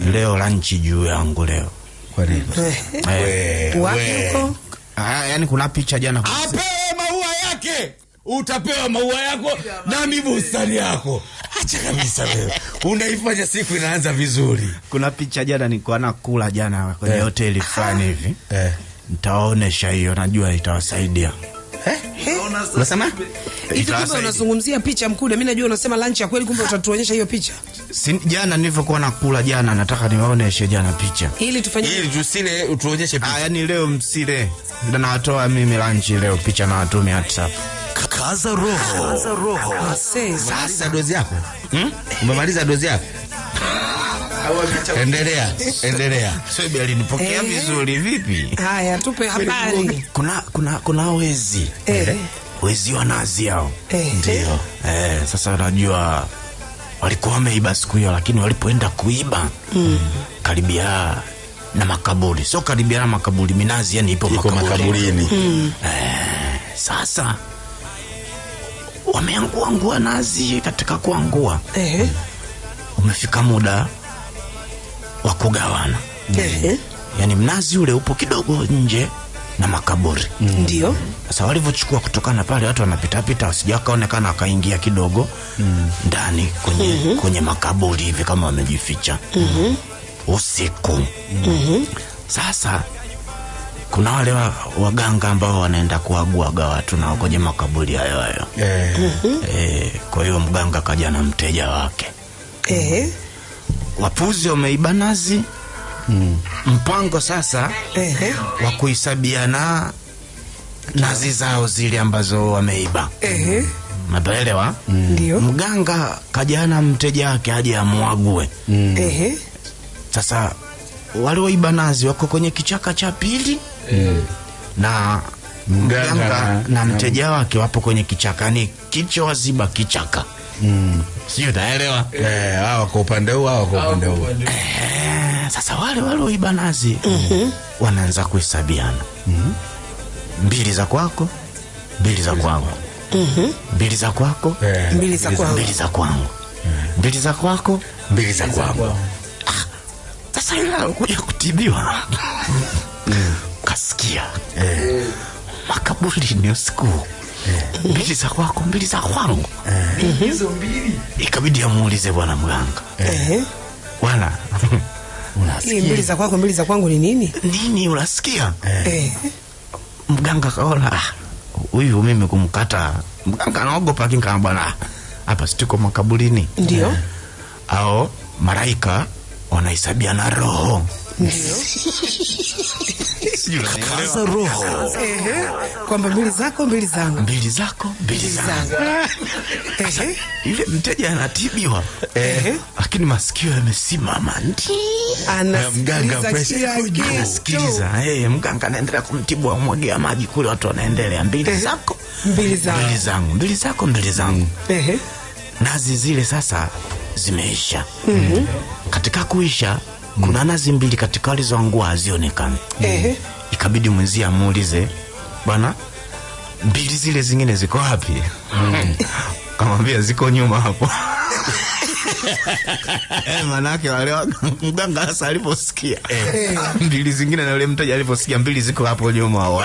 Leo lunch juu yangu leo. Kwa nini? Wapi huko? Yaani kuna picha jana. Apewe maua yake. Utapewa maua yako nami bustani yako. Acha kabisa wewe. Unaifanya siku inaanza vizuri. Kuna picha jana nilikuwa nakula jana kwenye hoteli fulani hivi. Nitaonesha hiyo, najua itawasaidia. Unasema? Hivi kumbe unazungumzia picha Mkude, mimi najua unasema lunch ya kweli, kumbe utatuonyesha hiyo picha. Jana nilivyokuwa nakula jana, nataka niwaoneshe jana picha. Ili tufanye ili tusile utuonyeshe picha. Yaani leo msile. Ndio nawatoa mimi lunch leo, picha na watumia WhatsApp. Kaza roho. Kaza roho. Sasa dozi yako. Umemaliza dozi yako? Endelea, endelea. Sio alinipokea vizuri vipi? Haya, tupe habari. Kuna wezi. Wezi wa nazi hao. Ndio. Sasa unajua walikuwa wameiba siku hiyo, lakini walipoenda kuiba karibia na makaburi. Sio karibia na makaburi, minazi yani ipo makaburini. Sasa wameangua nazi katika kuangua. Umefika muda wa kugawana. Yaani mnazi ule upo kidogo nje na makaburi. Ndio. Sasa walivyochukua kutokana pale, watu wanapita pita wasijakaonekana, wakaingia kidogo ndani kwenye kwenye makaburi hivi kama wamejificha. Usiku. Sasa kuna wale waganga ambao wanaenda kuaguaga watu na kwenye makaburi hayo hayo. Kwa hiyo mganga kaja na mteja wake. Wapuzi wameiba nazi. Mpango sasa wa kuhesabiana nazi zao zile ambazo wameiba. Mnaelewa? Ndio. Mganga kaja na mteja wake aje amwague. Sasa walioiba nazi wako kwenye kichaka cha pili. Na mganga na mteja wake wapo kwenye kichaka, ni kichwa waziba kichaka. Sio naelewa? Hawa kwa upande huu, hawa kwa upande huu. Sasa wale walioiba nazi wanaanza kuhesabiana. Mbili za kwako, mbili za kwangu. Mbili za kwako, mbili za kwangu. Mbili za kwangu. Mbili za kwako, mbili za kwangu. Sasa yule alikuja kutibiwa. Kasikia. Makaburi ni usiku. Mbili za kwako, mbili za kwangu. Hizo mbili. Ikabidi amuulize bwana mganga. Bwana, unasikia mbili za kwako, mbili za kwangu ni nini? Nini unasikia? Mganga kaona huyu mimi kumkata. Mganga anaogopa, lakini kama bwana hapa situko makaburini. Ndio. Au malaika wanahesabia na roho. Ndio. Kaza roho. Kwamba mbili zako, mbili zangu. Mbili zako, mbili zangu. Yule mteja anatibiwa. Lakini masikio yamesimama. Anasikiliza kila kitu. Anasikiliza. Mganga anaendelea kumtibu, amwagia maji kule, watu wanaendelea mbili zako, mbili zangu. Mbili zangu, mbili zako, mbili zangu. Nazi zile sasa zimeisha. Katika kuisha kuna nazi mbili katika walizoangua hazionekani. Ikabidi mwenzie amuulize, bwana, mbili zile zingine ziko wapi? Kamwambia ziko nyuma hapo. Manake wale mganga sasa aliposikia mbili zingine na yule mteja aliposikia mbili ziko hapo nyuma.